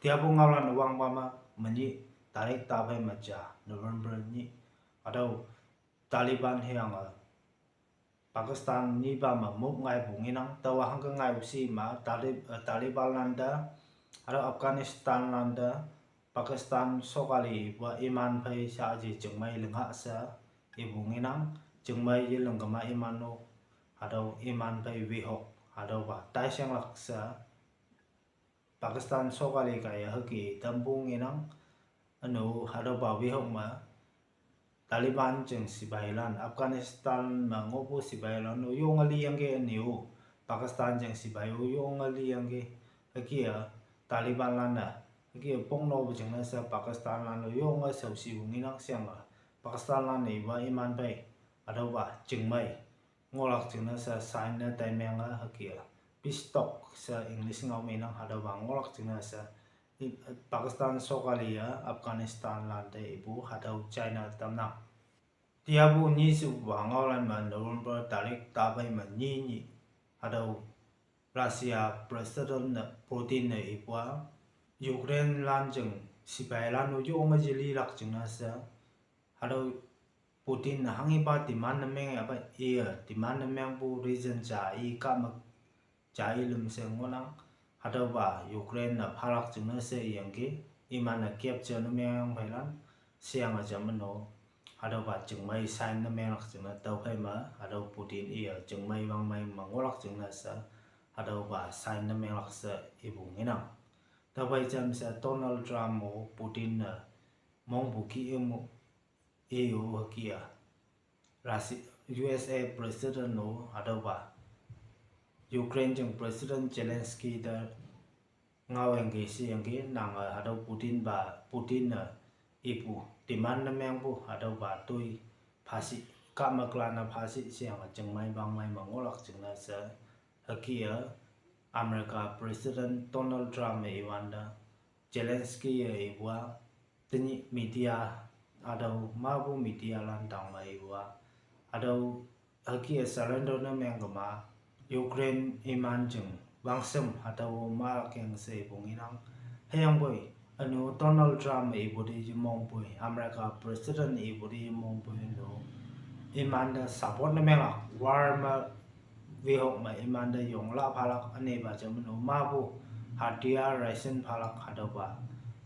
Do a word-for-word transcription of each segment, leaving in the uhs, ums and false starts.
Tiapu ngaolan wangpa me, menyih tarik taphei me ja, November nyih. Hatüo Taliban hüyange Pakistan nyipa me mop ngaipu ngenang, taowa hangke ngaipu shi me, Talib-, eh, Taliban lante, hatüo Afghanistan lante, Pakistan sokali ipu-a iman phei sha je chingmei lingha she, ipu ngenang, chingmei yeling kema iman-o, hatüo iman phei wehok, hatüopa taishenglak she, Pakistan sokali kaiye hüke tampu ngenang, üne-o hatüopa wehok me, Taliban jing sipailan, Afghanistan me ngohpu sipailan-o yonge liyangki üne-o, Pakistan jing sipai-o yonge liyangki, hüke-a, Taliban lan-e, hüke pongnopu jingne she Pakistan lan-o yonge shaoshipu ngenang sheyange, Pakistan lan-e ipa iman phei, hatüopa chingmei ngohlak jingne she sign ne taimenge hüke-a, peace talk she English ngao me nang hatüopa ngohlak jingne she, i-, Pakistan sokali-a Afghanistan lante ipu hatüo china tamnang. Tiapu nyi shepupa ngaolan me November tarik taphei me nyi nyih, hatüo Russia President ne Putin ne ipu-a, Ukraine lan jing sipailan-o yonge yelilak jingne she, hatüo Putin ne hanghipa demand ne meng yahpa iye, demand ne mengpu reason ja i kahme ja i lüm she ngohnang, hatüopa Ukraine ne phalak jingne she iyangki, iman-e capture ne mengyang pheilan, sheyange jam üno, hatüopa chingmei sign ne menglak jingne tüophei me, hatüo Putin iye chingmei wangmei me ngohlak jingne she, hatüopa sign ne menglak she ipu ngenang. Tüophei jam she Donald Trump-o Putin ne mongpu kih-e mo, i-o hüke-a, Russia, U S A President-o hatüopa Ukraine jing President Zelensky te ngaoyangki sheyangki, nange hatüo Putin pa, Putin ne ipu demand ne mengpu hatüopa toi phashi, kahmeklan-e phashi sheyange chingmei wangmei me ngohlak jingne she, hüke-a, America President Donald Trump-e iwante, Zelensky-e ipu-a, tenyih media, hatüo mapu media lan tangme ipu-a, hatüo hüke-a surrender ne meng kema, Ukraine iman jing wangshem hatüo ma keng she ipu ngenang. Hüyangpoi, üne-o Donald Trump-e ipu te yemongpoi, America President ipu te yemongpoi üne-o, imante support ne menglak, war me wehok me imante yongla phalak ünepa jam üne-o mapu, hatüo ration phalak hatüopa,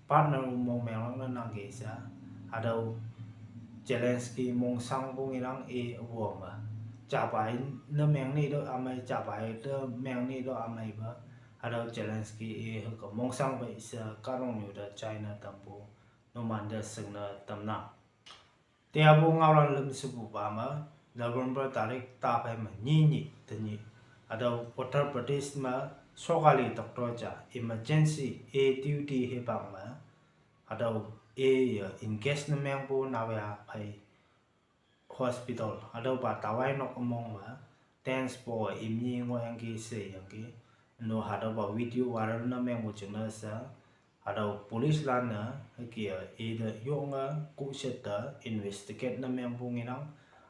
partner mong menglak ne nangki she, hatüo Zelensky mongshangpu ngenang i wo me. Japai ne meng ni to ümei, japai te meng ni to ümeipa, hatüo Zelensky i hüke mongshang pei she kahtoknyu te china tampu, numante shingne tamnang. Tiapu ngaolan lüm shepupa me, November tarik taphei me nyi nyih tenyih, hatüo Uttar Pradesh me sokali doctor ja emergency e duty hipak me, hatüo e ye engage ne mengpu naoya phei hospital, hatüopa tawai nok ümong me, dance po imni ngohyangki sheyangki, üne-o hatüopa video viral ne mengpu jingne she, hatüo police lan-e hüke-a ite yonge kuhshet te investigate ne mengpu ngenang,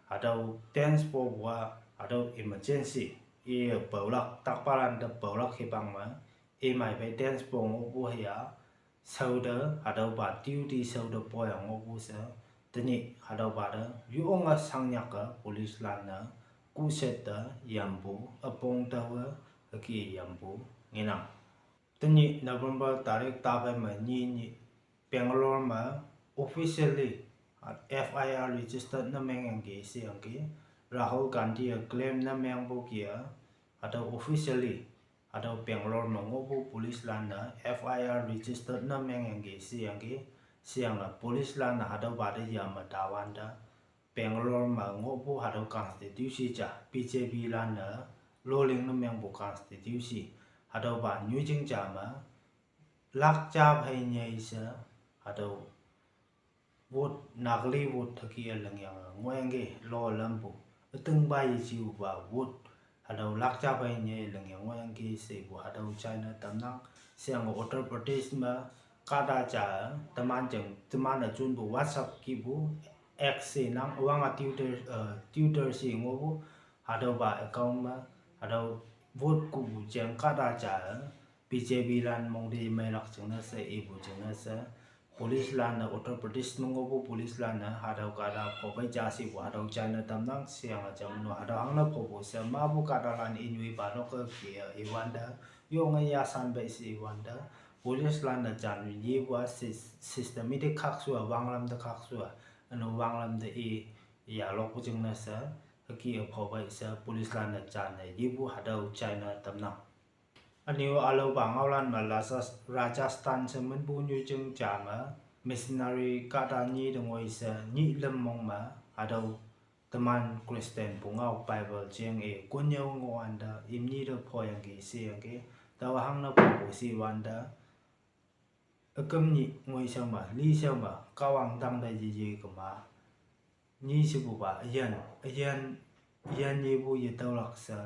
hatüo dance popu-a, hatüo emergency, iye paolak, takpalan te paolak hipak me, imei phei dance po ngohpu hüya, shao te, hatüopa duty shao te poya ngohpu she, tenyih hatüopa te yonge shangnyak-e police lan-e kuhshet te yampu, üpong taowe hüke yampu ngenang. Tenyih November tarik taphei me nyi nyih, Bangalore me officially F I R registered ne mengyangki sheyangki, Rahul Gandhi-e claim ne mengpu kih-a, hatüo officially, hatüo Bangalore me ngohpu police lan-e F I R registered ne mengyangki sheyangki, sheyange police lan-e hatüopa te yame tawante, Bangalore me ngohpu hatüo constituency ja B J P lan-e loling ne mengpu constituency, hatüopa nyoijing ja me, lak ja phei nyei she, hatüo vote, nakli vote hüke-e lingyange ngohyangki lo lampu, ütingpa yejiupa vote, hatüo lak ja phei nyei lingyang ngohyangki shepu hatüo china tamnang. Sheyange Uttar Pradesh me kahta ja, teman jing teman-e junpu WhatsApp kihpu, X she nang üwange Twitter, eh, Twitter she ngohpu, hatüopa account me, hatüo vote kuhpu jeng kahta ja-e B J P lan mongte meilak jingne she ipu jingne she, police lan-e, Uttar Pradesh me ngohpu police lan-e hatüo kahta phophei ja shipu hatüo china tamnang. Sheyange jam no hatüo hangne phopu she mapu kahtalan inyoi pa nok-e ke iwante, yonge yasan pei she iwante, police lan-e jan yepu-a sys-, systematic khakshu-a wanglam te khakshu-a, üno wanglam te i yalokpu jingne she, hüke-e phophei she police lan-e jan-e yepu hatüo china tamnang. Ünyu ülaopa ngaolan me Rajas-, Rajasthan she minpu nyujing ja me missionary kahta nyi te ngoi she nyih lüm mong me hatüo teman Christian pu ngao Bible jeng-e konnyüo ngohwante imni te phoyangki sheyangki, tao hangne phopu she iwante, üküm nyih ngoishao me, lishao me, Kahwang tangte yeye kema, nyi shepupa üyin, üyin, üyin yepu yetüolak she,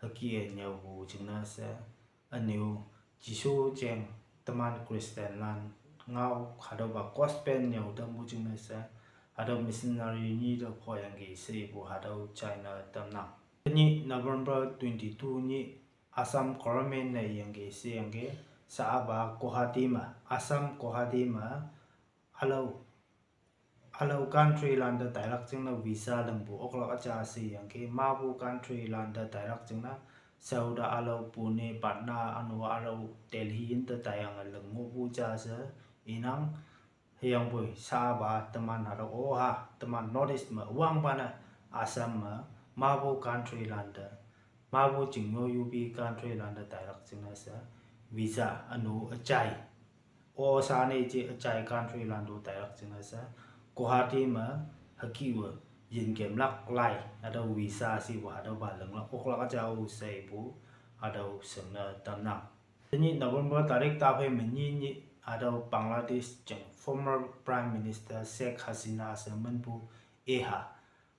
hüke-e nyüopu jingne she, ünyu Jesu jeng teman Christian lan ngao hatüopa gospel nyüo tampu jingne she, hatüo missionary nyi te phoyangki she ipu hatüo china tamnang. Tenyih November twenty-two nyih Assam government ne yangki sheyangki, sha-a pa Guwahati me, Assam Guwahati me, ülao, ülao country lan te tailak jingne visa lingpu oklak üja sheyangki, mapu country lan te tailak jingne, shaote ülao Pune, Patna, üno ülao Delhi yinte taiyange ling ngohpu ja she inang. Hüyangpoi sha-a pa teman hatüo oha, teman North East me wangpa ne, Assam me, mapu country lan te, mapu chingno yupi country lan te tailak jingne she, visa üno üjai, o sha ne je üjai country lan to tailak jingne she, Guwahati me, hüke-e, yinkemlak lai, hatüo visa shepu hatüopa linglak oklak üjao she ipu, hatüo shingne tamnang. Tenyih November tarik taphei me nyi nyih hatüo Bangladesh jing former Prime Minister Sheikh Hasina she minpu iha,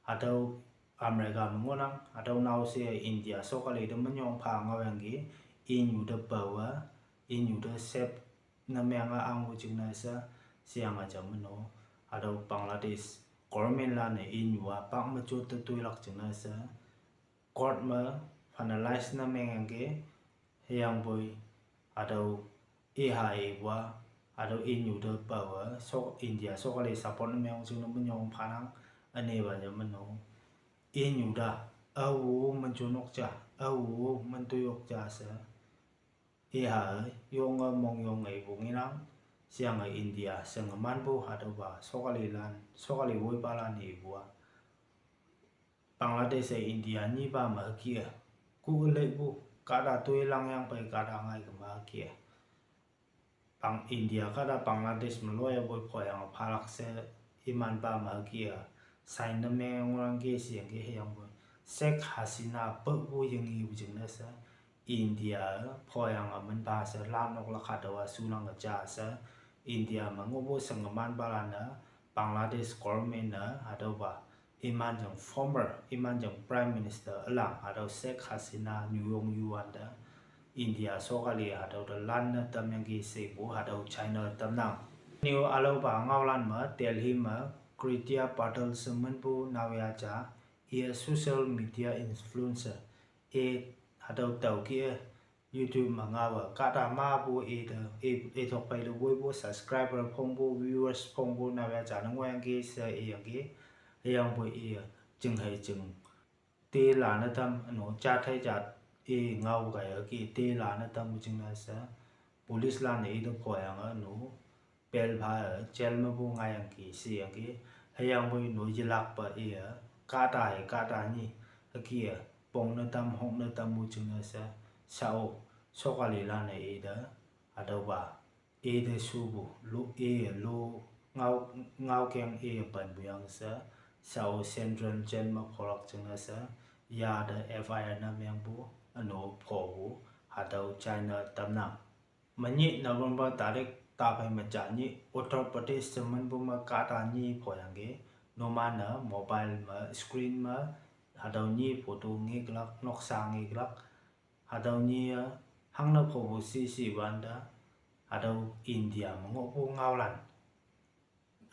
hatüo America me ngohnang, hatüo naoshe India sokali te minyong pha ngaoyangki, inyu te paowe, inyu te sep ne menge angpu jingne she, sheyange ja meno, hatüo Bangladesh government lan-e inyu-a pak me jot te toilak jingne she, court me finalize ne mengyangki, hüyangpoi, hatüo iha ipu-a, hatüo inyu te paowe, sok India sokali support ne meng jingne minyong phanang, ünepa ja meno, inyu te, awu minjunok ja, awu mintoi ok ja she, iha, yonge mongyonge ipu ngenang, sheyange India shingemanpu hatüopa sokali lan, sokali woipalan ipu-a, Bangladesh-e India nyipa me hüke-e, ku leipu, kahta toilangyang pei kahta ngai kema hüke-e, Bang-, India kahta Bangladesh me loiye poi phoyange phalak she, imanpa me hüke-e, sign ne meng ngohnangki sheyangki hüyangpoi, Sheikh Hasina papu yingipu jingne she, India phoyange minpa she lan oklak hatüowa shunange ja she, India me ngohpu shingemanpalan-e, Bangladesh government-e hatüopa, iman jing former, iman jing Prime Minister ülang hatüo Sheikh Hasina nyuyong yuwante, India sokali hatüo te lan ne tamyangki shepu hatüo china tamnang. Ünyu ülaopa ngaolan me Delhi me Kriti Patil she minpu naoyha ja, iye social media influencer, i hatüo tüoke-e YouTube me ngaowe kahta mapu ite, i, itok peile woipu subscriber phongpu, viewers phongpu naoyha ja ne ngohyangki she iyangki, hüyangpoi iye, jinghei jing, te lane tam, üno, jat hei jat, i ngao kaiye ke te lane tam jingne she, police lan-e ite phoyange üno, bail pha-e jail mepu ngaiyangki sheyangki, hüyangpoi no yelakpa iye, kahta-e kahta nyi, hüke-e, pong ne tam hok ne tampu jingne she, shao, sokali lan-e ite, hatüopa, ite shupu, lo, iye lo, ngao, ngaokeng iye penpu yang she, shao central jail me pholak jingne she, ya te F I R ne mengpu, üno phopu, hatüo china tamnang. Menyih November tarik taphei me ja nyih Uttar Pradesh she minpu me kahta nyi phoyangki, numan-e mobile me screen me, hatüo nyi photo ngeklak, noksa ngeklak, hatüo nyi-e, hangne phopu shi shiwante, hatüo India me ngohpu ngaolan,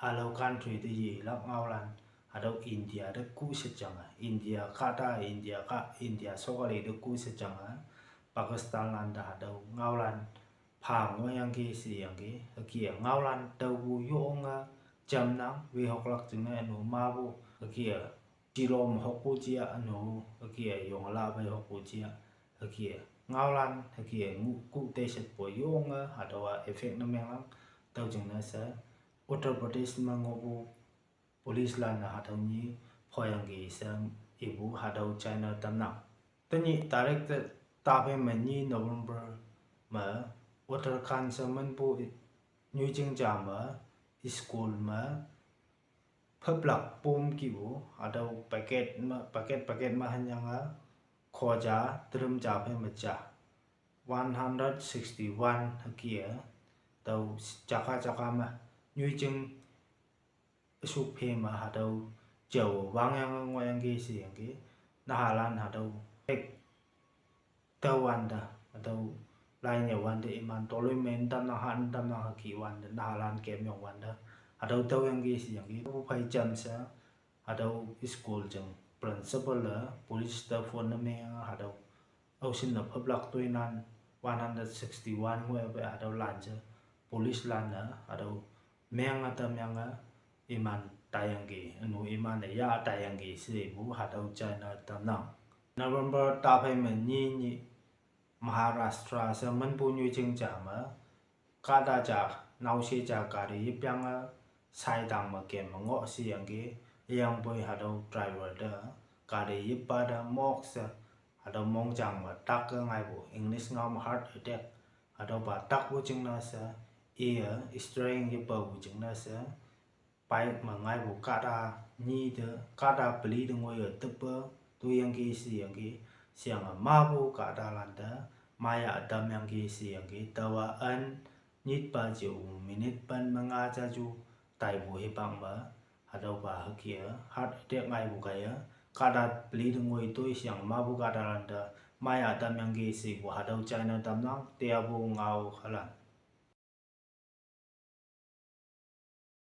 ülao country te yelak ngaolan, hatüo India te ku shejange, India kahta, India kah, India sokali te ku shejange, Pakistan lante hatüo ngaolan pha ngohyangki sheyangki, hüke-a ngaolan taopu yonge jamnang, wehoklak jingne ünu mapu, hüke-a jilom hokpu ja ünu, hüke-a yonglak pei hokpu ja, hüke-a ngaolan hüke-a ngu ku te shetpu yonge hatüowa effect ne mengnang. Tüo jingne she Uttar Pradesh me ngohpu police lan-e hatüo nyi phoyangki she ipu hatüo china tamnang. Tenyih tarik te taphei me nyi November me Uttarakhand she minpu nyoijing ja me school me pheplak pom kihpu hatüo packet me, packet packet me hanyange khoja trim ja phei me ja one hundred sixty-one hüke-a tüo jaka jaka me nyoijing üsuk phe me hatüo jao wangyange ngohyangki sheyangki. Nahalan hatüo ek tao wante, hatüo lai nyüo wante iman toloimei tamnang, ha tamnang hüke wante nahalan kemyong wante hatüo tüoyangki sheyangki. Pu phei jamshe hatüo school jing principal-e police te phone ne meng hatüo aoshinne pheplak toinan one hundred sixty-one ngoipe hatüo lan she police lan-e hatüo menge tamyange iman taiyangki, ünu iman-e ya taiyangki shepu hatüo china tamnang. November taphei me nyi nyih Maharashtra she minpu nyoijing ja me kahta ja, naoshe ja gari yepyange saidang me kem me ngoh sheyangki, hüyangpoi hatüo driver te gari yepa te mok she hatüo mongjang me take ngaipu, English ngao me heart attack, hatüopa takpu jingne she iye steering yepapu jingne she bike me ngaipu kahta nyi te, kahta peli te ngoiye teppe toiyangki sheyangki, sheyange mapu kahtalan te maya ütamyangki sheyangki. Taowa ün nyitpa jeu minute pen me nga ja ju taipu hipak me hatüopa hüke-a heart attack ngaipu kaiye kahta peli te ngoi toi sheyange mapu kahtalan te maya ütamyangki shepu hatüo china tamnang, teapu ngao halan.